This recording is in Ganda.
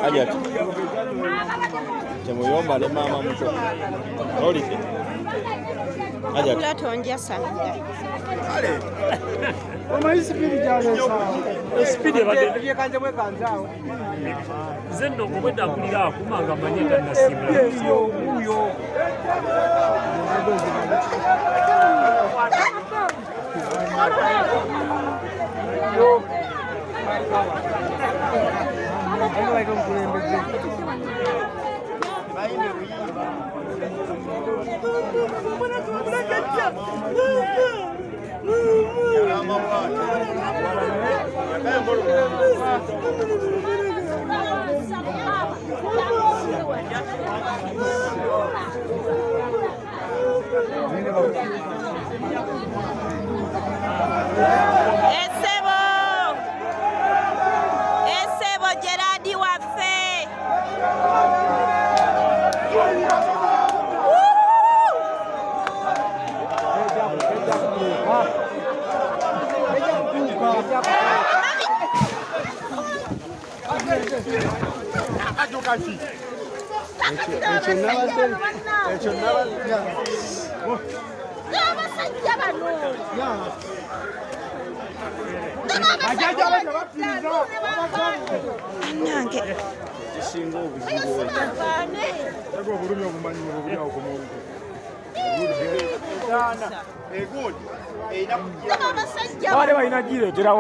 Hajat temuyomba ne maama muto olidde Hajat Kula tonjasamira. Omanyi sipidi gyaleesaawo. Speed ebadde Byekanze bwekanze awo. Nze nno obwedda mpulira akuma nga manye tannasiibula. Eyo wuuyo. Esebo! Esebo Gerard waffe! Abasajja bano! Nange kisinga obuzibu baane. Obulumi obumanyi bwe buli awo ku muntu. Abasajja Baali balina gireeterawo.